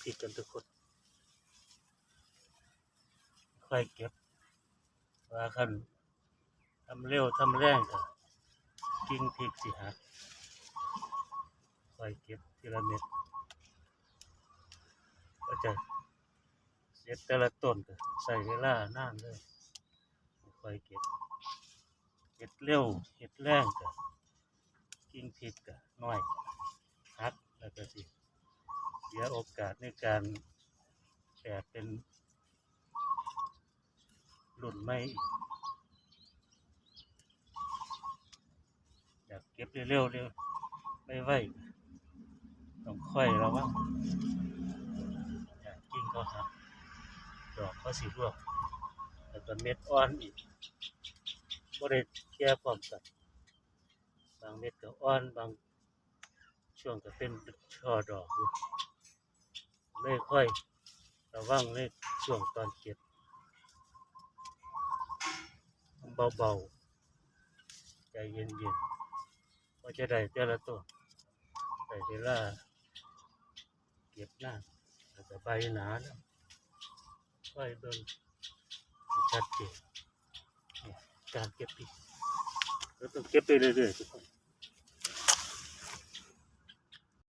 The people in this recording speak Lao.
ພິກກັນທຸກຄົນ ຄ່ອຍເກັບ ວ່າຄັນທຳເລັວທຳແລງກໍກິ່ງພິກຊິຫັກ. ຄ່ອຍເກັບທີລະເມັດ ກວ່າຈະເສັດແຕ່ລະຕົ້ນກໍໃຊ້ເວລານານເລີຍ. ຄ່ອຍເກັບ ເຮັດເລັວເຮັດແລງກໍກິ່ງພິກກໍນ້ອຍ ຫັກ ແລ້ວກໍຊິເສຍໂອກາດໃນການແຕກເປັນລຸ້ນໃໝ່ອີກ. ຢາກເກັບເລັວໆ ໄວໆ ຕ້ອງຄອຍລະວັງ ຢ້ານກິ່ງເຂົາຫັກ ດອກເຂົາຊິຮ່ວງ ແລ້ວກໍເມັດອ່ອນອີກ ບໍ່ໄດ້ແກ່ພ້ອມກັນ ບາງເມັດກໍອ່ອນ ບາງຊ່ວງກໍເປັນຊ່ອດອກຢູ່ ເລີຍຄ່ອຍລະວັງໃນຊ່ວງຕອນເກັບ ເບົາໆ ໃຈເຢັນໆ ກວ່າຈະໄດ້ແຕ່ລະຕົ້ນ ໃຊ້ເວລາເກັບນານ ແລ້ວກໍໃບໜານຳ ຄ່ອຍເບິ່ງໃຫ້ຊັດເຈນ. ນີ້ການເກັບພິກ ເຮົາຕ້ອງເກັບໄປເລື້ອຍໆ ທຸກຄົນ.